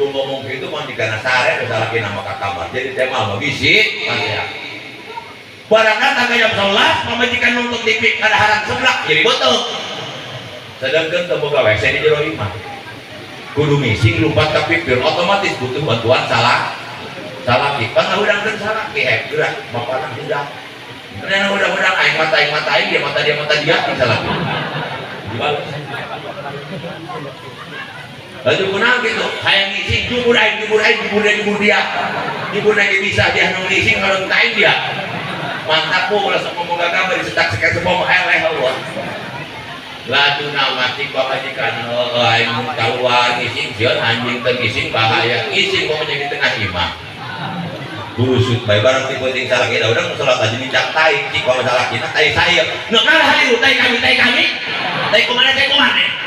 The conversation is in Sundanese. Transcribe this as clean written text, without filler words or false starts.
Kudu ngomong gitu mah dikana sare geus salakina mah ka kamar. Jadi teh mah bisi ya. Barang datang ke jam 11, pamajikan nonton TV kadaharan seblak jadi beuteung. Sedangkan teu boga WC di jero imah. Kudu ngising lumpat ka pipir, otomatis butuh bantuan salah salaki. Pan ngahudangkeun salaki, eh gerak bapana hudang. Karena hudang-hudang aing mata aing mata aing dia mata dia mata dia salaki. Dibales. Lalu kunaon gitu, hayang ngising jubur aing jubur aing jubur dia jubur dia. Jubur lagi bisa dia nu ngising kalau aing dia. Mantap bu, ulah sok ngomong gagah bari setak sekat semua mah eleh Allah. Laju nama si pamajikan aing keluar ngising sieun anjing teu ngising bahaya ngising pokoknya di tengah imah. Burusut bae barang ti penting salaki da urang salat aja nincak tai cik pamasalakina tai saya. Nu kalah halieu tai kami tai kami. Tai kumana tai kumana.